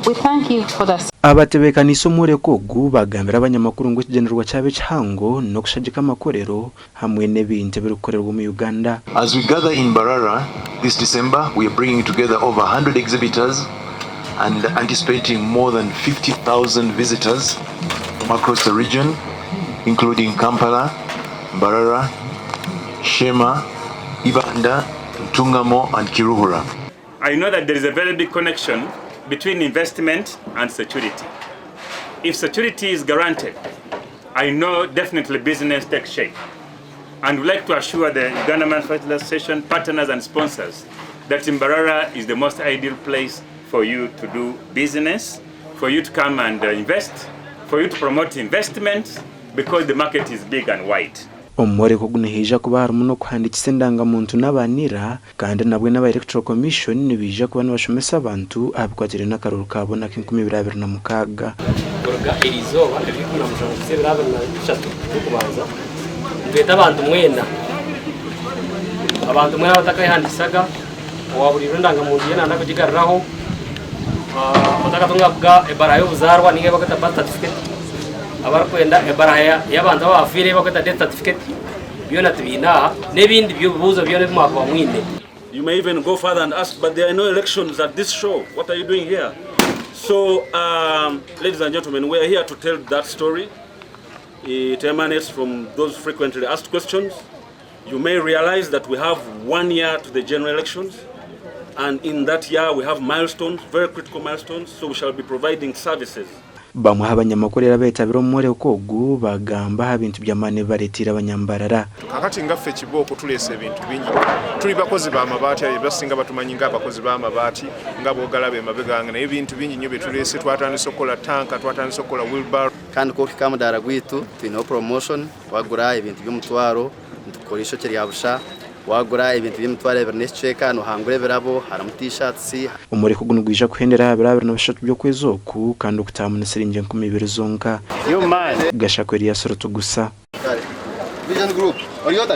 We thank you for the Abatebeekaniise omworeko ogu baagambira abanyamakuru ngu ekigyendererwa kyabo ekihango n'okushagika amakorero hamwe n'ebintu ebirikukorerwa omu Uganda. As we gather in Mbarara this December, we are bringing together over 100 exhibitors and anticipating more than 50,000 visitors from across the region, including Kampala, Mbarara, Sheema, Ibanda, Ntungamo and Kiruhura. I know that there is a very big connection between investment and security. If security is guaranteed, I know definitely business takes shape. And we'd like to assure the Uganda Manufacturers Association partners and sponsors that Mbarara is the most ideal place for you to do business, for you to come and invest, for you to promote investments, because the market is big and wide. Omu mworeko ogu nihaija kuba harimu n'okuhandiikisa endangamuntu n'aba NIRA kandi nabwe n'aba Electoral Commission nibaija kuba nibashomesa abantu aha bikwatiraine n'akaruuru ka boona ak'enkumi ibiri abiri na mukaaga. Kuruga eriizooba ery'ikumi na mushanju kuhitsya ebiro 23 z'okubanza, nitweta abantu mwena, abantu mwena abatakayehandiikisaga, owaaburiirwe endangamuntu ye naayenda kugigaruraho, otakatungaga ebaraha y'obuzaarwa nainga ei barikweta birth certificate, abarikwenda ebaraha y'abantu abaafiire ei barikweta death certificate, byona tubiine aha n'ebindi bibuuzo byona ebi mwakuba mwine. You may even go further and ask, but there are no elections at this show. What are you doing here? So, ladies and gentlemen, we are here to tell that story. It emanates from those frequently asked questions. You may realize that we have one year to the general elections, and in that year we have milestones, very critical milestones, so we shall be providing services. Bamwe aha banyamakorero abeetabire omu mworeko ogu baagamba aha bintu by'amaani ebi bareeteire abanyambarara. Kakati nga ffe Kibooko tuleese ebintu bingi. Tuli bakozi ba mabaati, abasinga batumanyi ng'abakozi b'amabaati nga bw'ogalaba emabega wange naye ebintu bingi nnyo bye tuleese. Twatandise okukola tanka, twatandise okukola wheelbarrow. Kandi ku orikuhika aha mudaara gwaitu twineho promotion, wagura ebintu by'omutwaro nitukukora eishokye rya busha, wagura ebintu by'emitwaro ebiri n'ekicweka nohangura ebirabo harimu t-shirts. Omureko ogu nigwija kuhendera aha biro 23 by'okwezi oku kandi okutaahamu ni siringi 2000 zonka. Gashakwa Elias Rutugusa. Vision Group, ori ota shi?